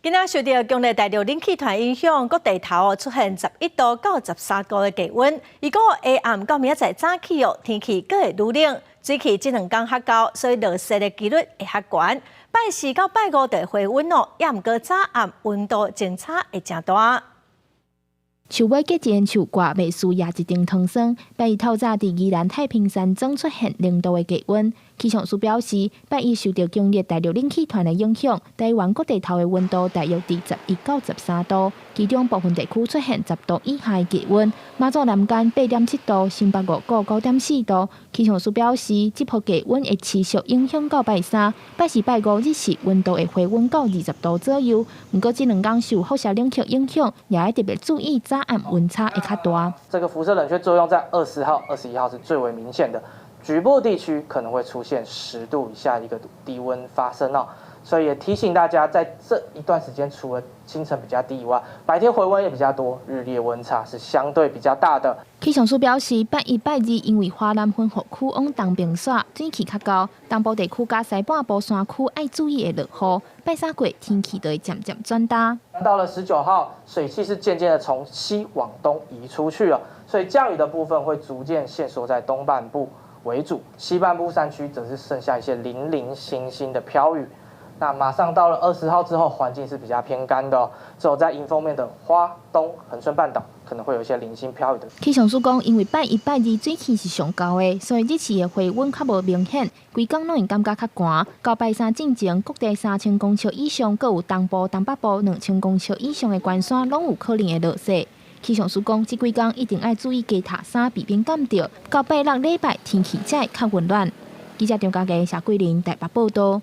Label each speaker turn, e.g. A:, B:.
A: 今仔受著強烈大陸冷氣團影響，各地頭出現11度到13度的低溫。預估下暗到明仔載早起哦，天氣閣會愈冷，水氣這兩工較厚，所以落雪的幾率會較懸。拜四到拜五就會回溫哦，也毋過早暗溫度相差會誠大。
B: 樹尾結一樹掛，袂輸也一頂糖霜。拜一透早佇宜蘭太平山莊出現0度的低溫。氣象署表示，拜一受著強烈大陸冷氣團的影響，台灣各地頭的溫度大約佇11到13度，其中部分地區出現10度以下的低溫。馬祖南竿8.7度，新北五股9.4度。氣象署表示，這波低溫會持續影響到拜三、拜四、拜五日時溫度會回溫到20度左右。毋過這兩工受輻射冷卻影響，也愛特別注意早暗溫差會較大。
C: 這個輻射冷卻作用在20號、21號是最為明顯的，局部地區可能會出現10度以下一個低溫發生哦。所以也提醒大家，在這一段時間，除了清晨比較低以外，白天回溫也比較多，日夜溫差是相對比較大的。
B: 氣象署表示，拜一、拜二因為華南雲雨區往東邊徙，水氣較厚，東部地區佮西半部山區愛注意會落雨。拜三過天氣就會漸漸轉焦。
C: 到了19號，水汽是漸漸的從西往東移出去了，所以降雨的部分會逐漸限縮在東半部為主，西半部山區則是剩下一些零零星星的飄雨。那馬上到了20號之後，環境是比較偏乾的哦，只有在迎風面的花東、恆春半島可能會有一些零星飄雨的。
B: 氣象署講，因為拜一、拜二水氣是上厚的，所以日時的回溫較無明顯，規工攏會感覺較寒。到拜三進前，各地3000公尺以上，閣有東部、東北部2000公尺以上的懸山，攏有可能會落雪。氣象署講，這幾工一定愛注意加疊衫，避免感著。到拜六禮拜天氣才會較溫暖。記者張家傑、謝桂玲台北報道。